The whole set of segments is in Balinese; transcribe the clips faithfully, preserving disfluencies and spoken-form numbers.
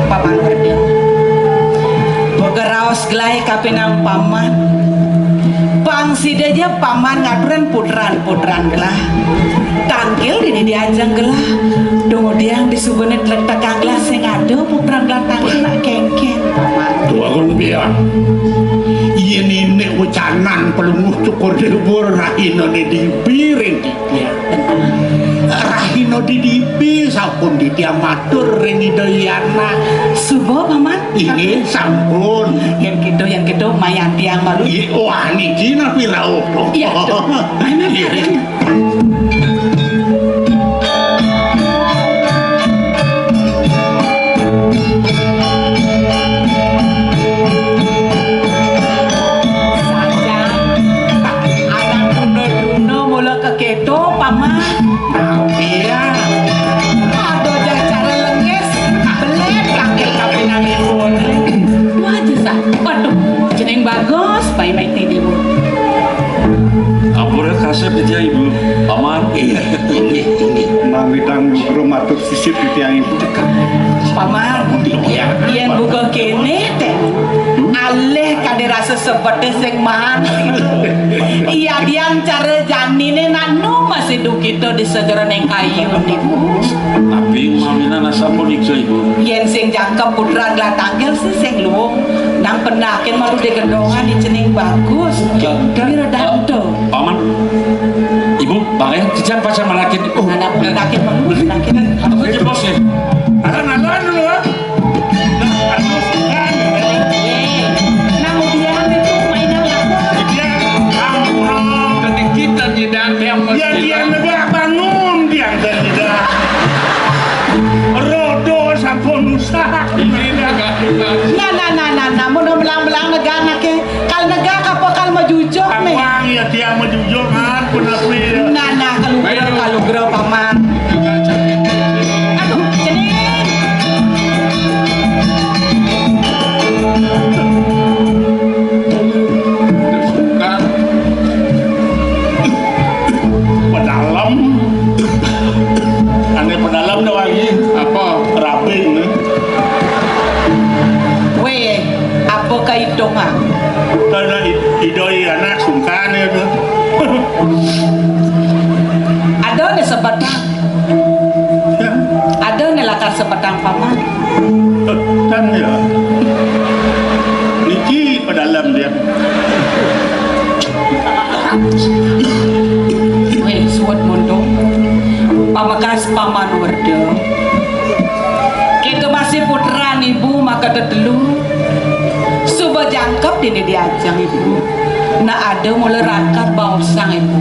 Paman Werda. Boga raos gelah kapining paman. Pang sida ja paman ngaturin putran-putran gelah. Tangkil dini diajeng gelah. Dong diang disubane tlektekang gelah sing ada putran gelah tangkil nak kengken, paman. Tuh, Agung Biang. Yén indik wecanan Palungguh Cukur Déwa, rahinané dibi ring titiang. Rahina didibi sampun titiang matur ring Ida Hyang. Suba, paman. Inggih, sampun. Yén kéto, yén kéto, mayang tiang malu. Iya, wah, niki napi rauh to? Iya, to. Ayo, ayo, ayo. Sajan, anak tuna-tuna mula kekéto, paman. Tapi ya, ada ja cara lengis, belet laki kapining ipun. Wah, jesah. Waduh, cening bagus, pai maiti dimu. Ampura kasép titiang, Ibu. Paman. Inggih, inggih, inggih. Mamitang nugra matur sisip titiang, Ibu. Paman, titiang. Yén buka kéné, té. Alih kadén rasa sebeté sing maan. Iya, dian cara janiné nak nu masih duh kita di sajeroning kayu niku. Tapi maminan asapunika, Ibu. Yén sing jangkep putran gelah tangkil sih sing luung. Nang pendakin malu di gendongan di cening bagus. Jangkep. Mira danto. Paman, Ibu, bangé, titiang pacang malakin. Oh, anak pendakin malu, pendakin. Apa aja, Bos, ya? Alan, alan dulu, ah. Nah, aduh, kan. Eh, nang udian itu mainan aku. Dia, ampun. Tadi kita tidak yang ya, dia negak bangun, dia negak. Rodo sampun rusak. Ini negak. Nah, nah, nah, nah, nah, mun belang-belang negak anaké. Kal negak apa kal majujuk nih? Apang ya tiang majujuk, kan, penapi ya. Nah, nah, kalugra, kalugra, paman. Aduh, cening. Pedalem. Ané pedalem dah wangi. Apa? Rabing, nih. Wéh, apa kaitungan? Karena i-, idoi anak sungkan ya tuh. Ada nih sebatang. Ya. Ada nih lakar sebatang paman. Kan ya. Niki pedalem dia. Wéh, suwet muntung. Pamekas paman Werda. Kita masih putran ibu maka tetelu. Suba jangkep dini diajeng ibu. Nah ada mula rakat baosang ibu.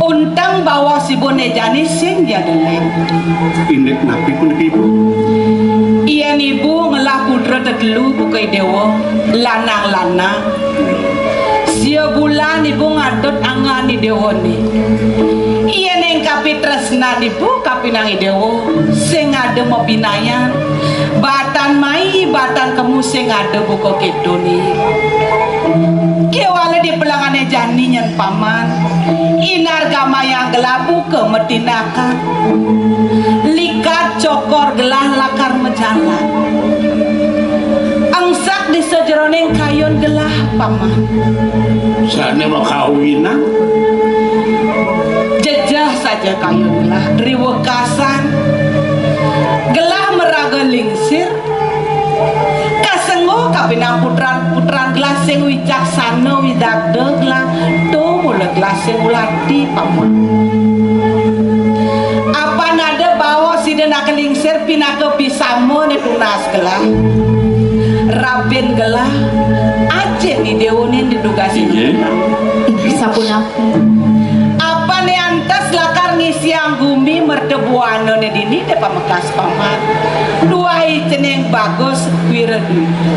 Unteng baos ibu né jani sing dia deleng. Indik napi puniki, Ibu? Yén ibu ngelah putra tetelu buka déwa, lanang-lanang. Sia bulan ibu ngadut angan i déwané. Yén ing kapitresnan ibu kapinang i déwa, sing ada mabinayan. Batan mai, batan kemu sing ada buka kétoné. Kéwala di pelangané jani nyén paman. Inar gamayang gelah buka matinakan. Likat cokor gelah lakar majalan. Angsak di sajeroning kayun gelah, paman. Sané makawinan. Jejeh saja kayun gelah, riwekasan. Gelah maraga lingsir. Kasengguh kapinang putran-putran gelah sing wicaksana widagda gelah, to mula gelah sing ulati, paman. Apan ada baos sida nak Lingsir pinaka bisamané tunas gelah. Rabin gelah. Ajin Déwané ditugasin. Inggih. Inggih, sapunapi? Apané antes lakar ngisiang gumi merta buanané dini, dé pamekas paman. Duahi cening Bagus Wiradwita.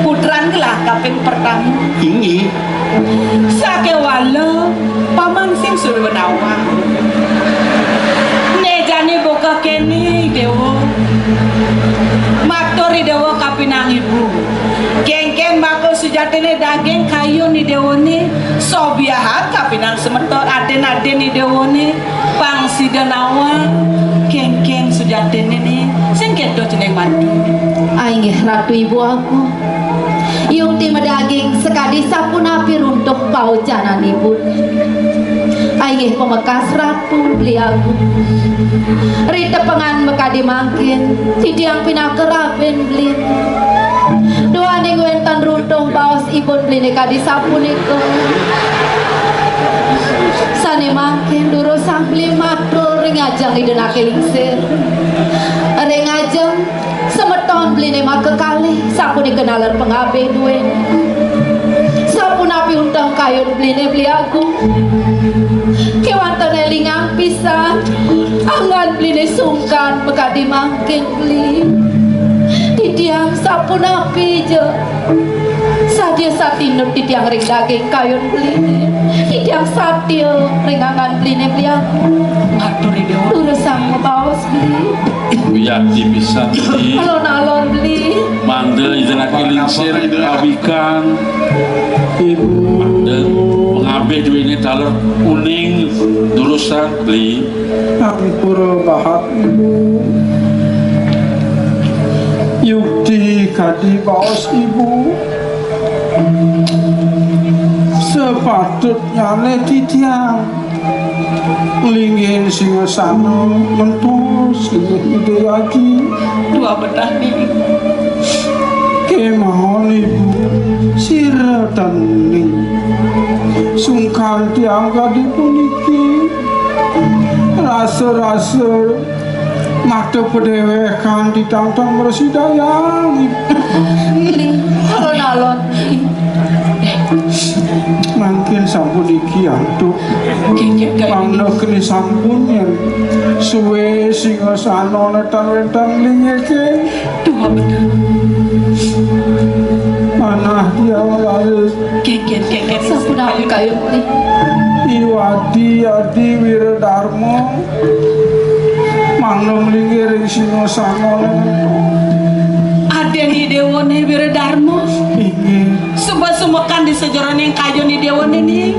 Putran gelah kaping pertama. Inggih. Sakéwala paman sing suruh nawang. Né jani buka kéné, Déwa. Matur Déwa kapinang ibu. Kénkén maka sujatiné daging kayun Déwané, sobiahan kapinang semeton adin-adin Déwané. Pang sida nawang, kénkén sujatiné né, sing kéto cening mantu. Ah, inggih Ratu Ibu Agung. Yukti madaging sakadi sapunapi runtuh paocananipun. Ah, inggih pamekas Ratu Beli Agung. Ritepengan makadi mangkin, titiang pinaka rabin Beli. Duaning wénten runtuh baos ibun Beliné kadi sapunika. Sané mangkin durusang Beli matur ring ajeng Ida Naké Lingsir. Ring ajeng semeton Beliné makakalih, sapunika naler pangabih duéné. Sapunapi unteng kayun Beliné Beli Agung. Kéwanten élingang pisan, anggan Beliné sungkan makadi mangkin Beli. Titiang sapunapi ja. Sadia satinut titiang ring daging kayun Beli. Titiang satia ring anggan Beliné Beli Agung. Matur Ida. Durusang mabaos Beli. Wiakti pisan, Beli. Alon-alon Beli. Mangda Ida Naké Lingsir awikan. Ibu. Mangda pangabih duéné taler uning durusang, Beli. Ampura bahat ibu. Yukti kadi baos ibu. Sapatutnyané titiang nglinggihin singasana mentos inggih Ida Aji. Tuah betah nih. Kémaon ibu sira tan uning. Sungkan tiang kadi puniki. Rasa-rasa mata padéwékan titiang tan mrasidayang. Alon-alon. Mangkin sampun iki antuk. Mangda keni sampun yén suwé singasana tan wénten linggih. Tuah bener. Manah dia laris. Kénkén, kénkén. Sapunapi kayun Beli. Iwadi Adi Wiradarma. Mangda mlinggih ring singasana. Adin Déwané Wiradarma. Inggih. Suba sumekan di sajeroning kayun Déwané ning.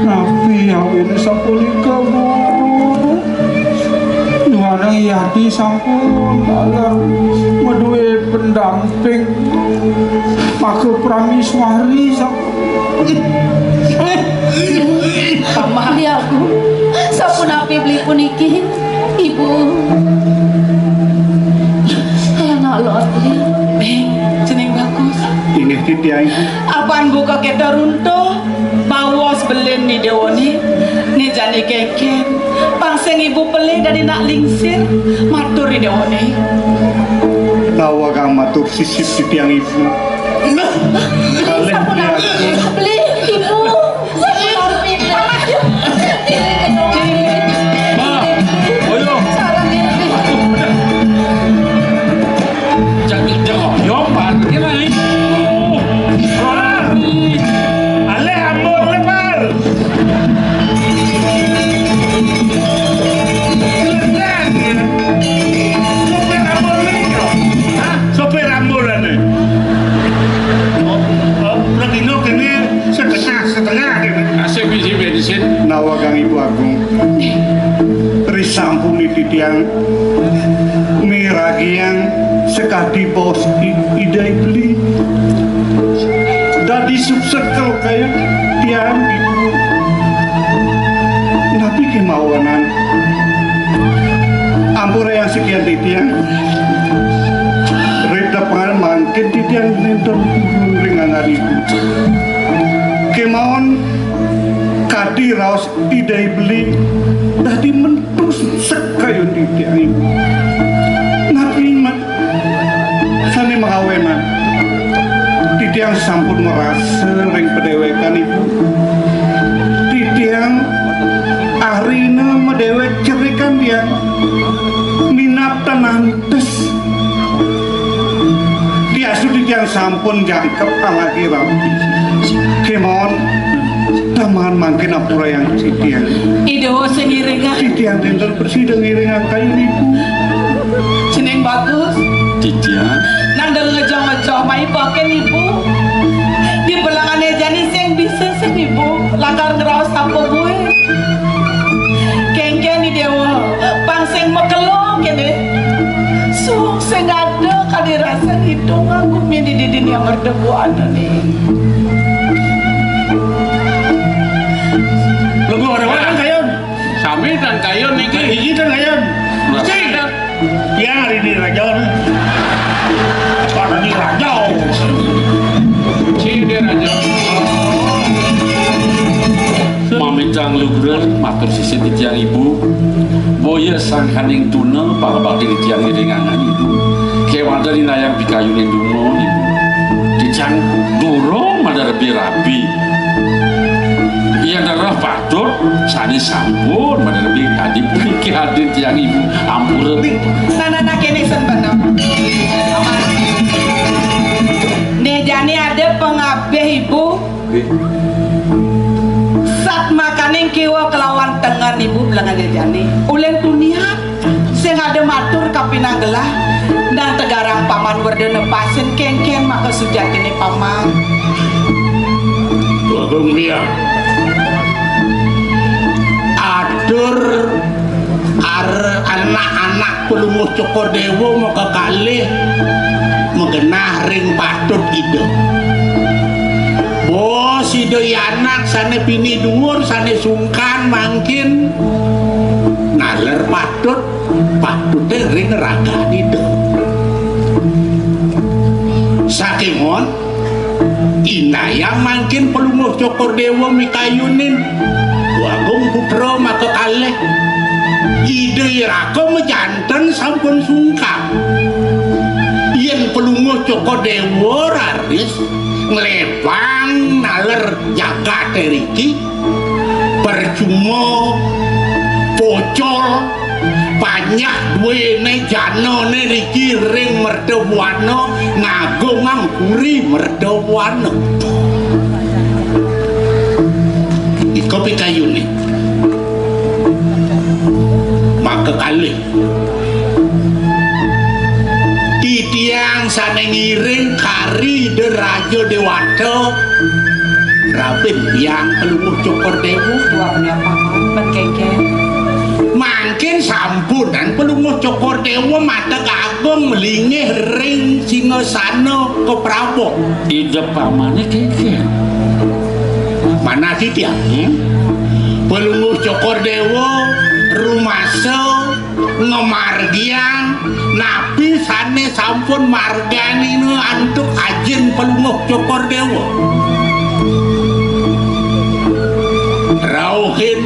Napi awiné sapunika, Bu? Duaning yadi sampun malah madué pendamping. Maka prameswari sampun. Pamali aku, sapunapi Beli puniki, Ibu? Anak lor Beli. Ning, cening Bagus. Inggih titiang. Apan buka kita runtuh, baos belin ni Déwané, ni jani kénkén. Pang sing ibu pelih dadi nak lingsir, matur ni Déwané. Nawagang matur sisip titiang ibu. Kalih sampun titiang. Beli ibu. Sampun. Ma, ayo. Jangan, jangan, yo, Pak, ini. Oh, ah. Alih ambur, alih, Pak. Sopir ambulans, ya? Hah? Sopir ambulans, nih. Oh, oh, lagi no kene setengah, setengah, kene. Asik bisi bensin. Nawagang Ibu Agung. Risampun titiang miragiang sakadi baos I-, Ida Beli. Dadi suksekel kaya tiang ibu. Napi kemawanan? Ampura yang sekian titiang. Rida pangan mangkin titiang nenten purun ring anggan ibu. Kemaon kadi raos Ida Beli dadi mentus sekayun titiang ibu. Déwékan, Ibu. Titiang arina madéwék cerikan tiang minab tanantes. Diastu titiang sampun jangkep alagi rabi. Kémaon, taman mangkin ampurayang titiang. Ida sing ngiringang. Titiang nénten prasida ngiringang kayun Ibu. Cening bagus. Titiang. Nang dal ngejoh-ngejoh mai paken Ibu. Di belangané jani sing bisa sing Ibu. Lakar ngraos apa bué. Kénkén I Déwa, pang sing makelo kéné. Suung sing ada kadi rasa ngitung aku mini didin yang merdebu anané. Lenggo ora wae kayun. Sami tan kayun niki. Iki tan kayun. Cing. Ya hari ini raja. Apa tadi raja? Cing dia raja. Mamitang lugra matur sisih titiang Ibu. Boya sangkaning tuna pangbakti titiang ngiringangan Ibu. Kéwanten inayang pikayuning dumun Ibu. Titiang durung madar rabi-rabi. Yén darah patut sané sampun madar rabi tadi puniki hadin titiang Ibu ampura. Sanana kéné sen bener. Né jani ada pengabih Ibu. Sat makaning kiwa kelawan tengen Ibu belangan jani. Ulin tunian sing ada matur kapinanggelah nang tegarang paman werda nepasin kénkén maka sujatiné paman. Bagong Biang. Atur ar anak-anak Palungguh Cokor Déwa makakalih magenah ring patut Ida. Bos Ida yanak sané pinih duur, sané sungkan mangkin naler patut, patuté ring ragan Ida. Sakémaon, indayang mangkin Palungguh Cokor Déwa mikayunin Bagong Putra makakalih. Ida iraka majanten sampun sungkan. Yén Palungguh Cokor Déwa raris nglebang naler jagaté riki, percuma pocol panjak duéné janané riki ring Mertabuana ngagongang puri Mertabuana. Ika pikayuné. Maka kalih. Titiang sané ngiring kari Ida Raja Déwata rabin biang Palungguh Cokor Déwa. Tuah punya paman, ban kénkén. Mangkin sampunan Palungguh Cokor Déwa mateg agung malinggih ring singasana kaprabon. Ida pamané kénkén. Manah titiang, hmm? Palungguh Cokor Déwa rumasa ngamargiang napi sané sampun marganina antuk ajin Palungguh Cokor Déwa. Rauhin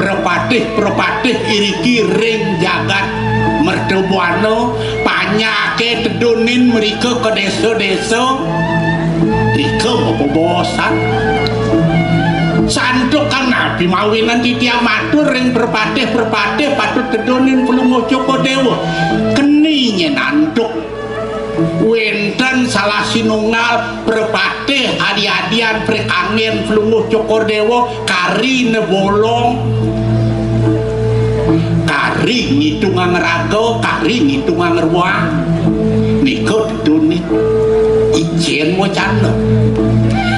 prapatih-prapatih iriki ring jagat Mertabuana, panjaké tedunin mrika ka désa-désa. Rika mabebaosan. Santukan napi mawinan titiang matur ring prapatih-prapatih patut tedunin Palungguh Cokor Déwa. Keni nyén antuk wénten salah sinunggal prapatih adi-adian prikangin Palungguh Cokor Déwa kari nebolong, kari ngitungang raga, kari ngitungang ruang. Nika tedunin. Icén wacana.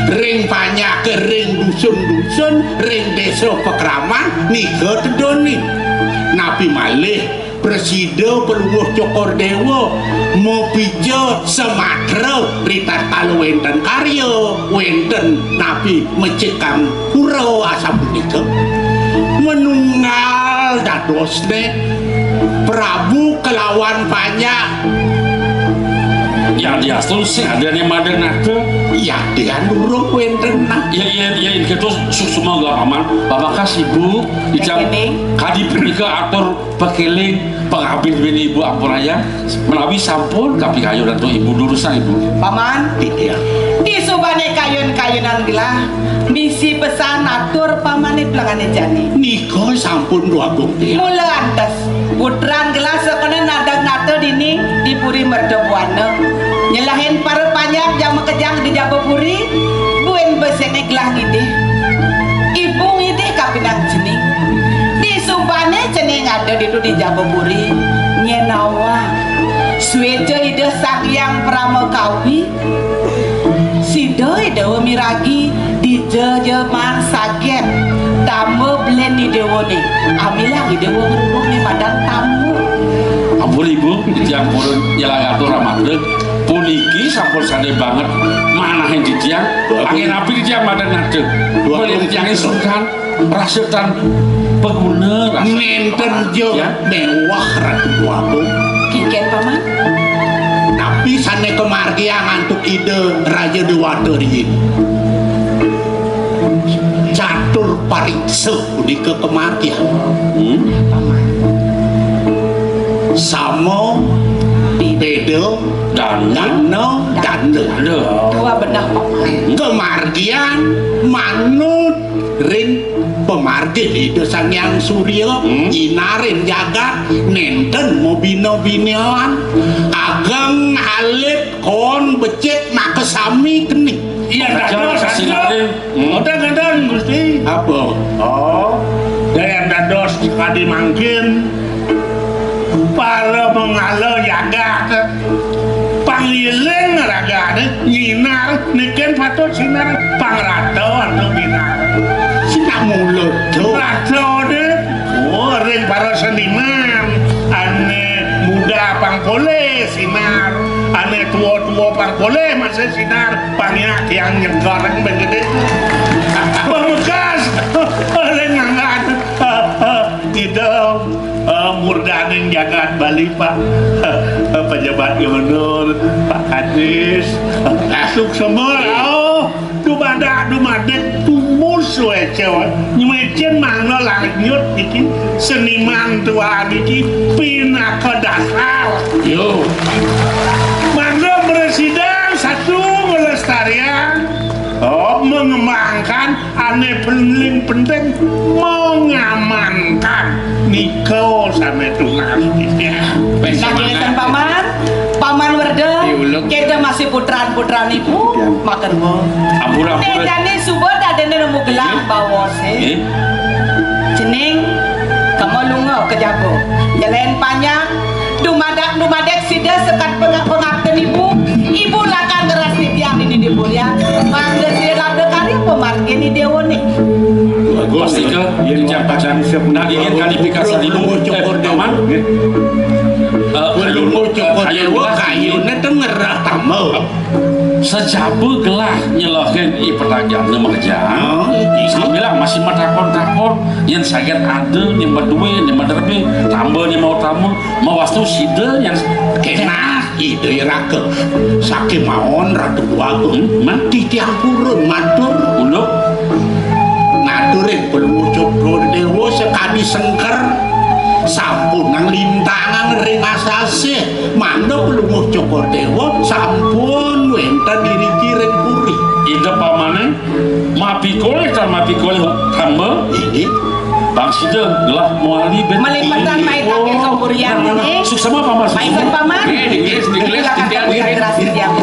Ring panjaké ring dusun-dusun, ring désa pakraman, nika tedunin. Napi malih prasida Palungguh Cokor Déwa mapija samatra ritatkala wénten karya, wénten napi mecikang pura asapunika. Manunggal dadosné Prabu kalawan panjak yadi Astun sing adané madé nata. Iya, dian urung wénten nah. Iya, iya, iya, itu suksma gelah Paman. Pamangkas Ibu, ijang kadi punika atur pakéling pangabih bini Ibu ampurayang, menawi sampun kapikayun antuk Ibu durusang Ibu. Paman, iya. Disubané kayun-kayunan gelah, misi pesan atur Pamané pelengané jani. Nika sampun Déwa Agung. Mula antes, putran gelah sakana nadang nata dini di Puri Merta Buana. Nyelahin para panjak jama kejang di jaba puri, buin besené gelah ngidih. Ibu ngidih kapinang cening. Disubané cening ada ditu di jaba puri, nyén awak. Suéca Ida Sang Hyang Parama Kawi, sida Ida miragi dija ja man saget tamba belin Idéwané. Amilang Idéwa ngrurung né madan tamba. Ampun Ibu, titiang purun nyelang atur amarga puniki sampun sané banget manahin titiang. Angin api titiang madan nata. Dua Mula titiang sungkan rasa tan paguna, rasa nénten ja ya. Méwah Ratu Déwa Agung. Kénkén Paman? Napi sané kamargiang antuk Ida Raja Déwata riin? Catur pariksa punika kamargiang. Hmm? Paman. Sama, béda, dana, dana, dana. Dana. Tua bedah Paman. Kamargiang manut ring pamargin Ida Sang Hyang Surya, hmm, nyinarin jagat, nénten mabina-binaan, ageng alit, kon becik, makasami keni. Iya, dados, dados. Hmm. Ngénten, Gusti. Apa? Oh, daya dados kadi mangkin. Para manggala jagat, pangliling ragané nyinar, niki patut sinar pangrata antuk binar. Sinar mula to. Ratané, oh, ring para seniman, ané muda pang polih sinar, ané tua-tua pang polih masih sinar, pang nyak tiang nyengkar ring bengkene. Pamekas, ring ngangkat. Ida, eh, murdaning jagat Bali, Pak. Pejabat gubernur, Pak Kadis, suksma rauh, dumadak, dumadik, tumus suéca, nyuécin mangda langit nyut niki, seniman tua niki, pinaka dasar. Yo. Mangda presiden satu ngelestarian, oh, mengembangkan ané paling penting mengamankan nika sané tunas. Nah, kénten Paman, Paman Werda, kita masih putran-putran ibu, makan bu. Ampura, ampura. Né jani suba dadéné nemu gelang bawose. Eh? Cening, kamu lunga ke jago. Nyelain panjang, dumadak-dumadik sida sekat pengak-pengakten ibu. Ibu lakar ngeras titiang ini di Mulia. Mangga sida labda karya pemargin di Dewa nih. Bagus. Pastika, yen titiang pacang nagingin kali pikasan ibu. Eh, Paman. Eh, Pelungguh Cokor Dewa kayune ten ngerah tamba. Sejaba gelah nyelehin i petagane makejang. Sambilang masih matakon-takon, yen saget ada, ni maduwe, ni maderbe, tamba, ni mautama, mawastu sida yen kenah. Ida iraka. Sakémaon Ratu Déwagung, hmm? Titiang purun matur. Uluk. Ngatur ring Pelungguh Cokor Dewa sakadi sengker. Sampunang lintangan ring asasih. Mangda Pelungguh Cokor Dewa sampun wénten iriki ring puri. Ida pamane, mapikolih tan mapikolih tamba. Inggih. Bang sida gelah mawali ben. Malipetan maitake kaburian ini. Suksema, Paman. Maisen, Paman. Inggih, inggih, inggih.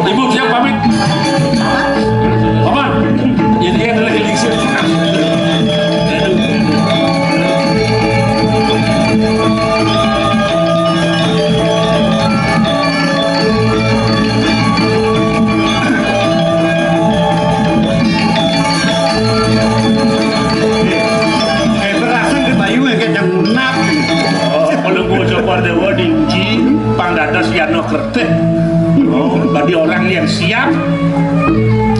Ibu, tiang pamit. Paman, ini adalah eliksir. Eh, berasan ke bayu yang kacang lunak. Oh, kalau gua coba dewa diuji, pang dados yano kerteh. Oh, bagi orang yang siap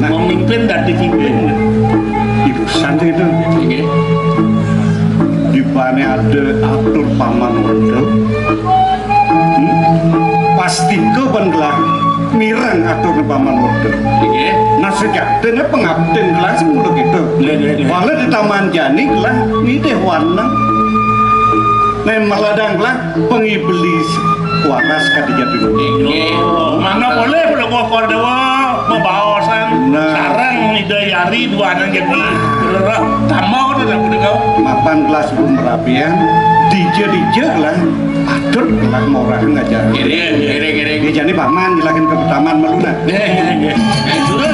memimpin dan dipimpin. Ibu santai itu. Oke. Di mana ada atur paman order? Hmm? Pastika ban gelah. Ireng atur Paman Werda. Inggih. Nah, sejatiné pangabdin gelah sing mula kéto. Lho, lho, lho. Wala di taman jani gelah nitih waneng. Nah, maladang gelah pangiblis waras kadéjati. Inggih. Mangga boleh Palungguh Kuradewa mabaosan. Nah. Sareng Ida Hyari duaning jagi. Rereh tama kok tidak punika. Mapan gelah sebelum merabian, dija-dija gelah patut gelah morahan ngajar. Ngiring, ngiring, ngiring. Dijani Paman nyelakin ke taman malu nah. Nggih, nggih, nggih. Eh, sudah.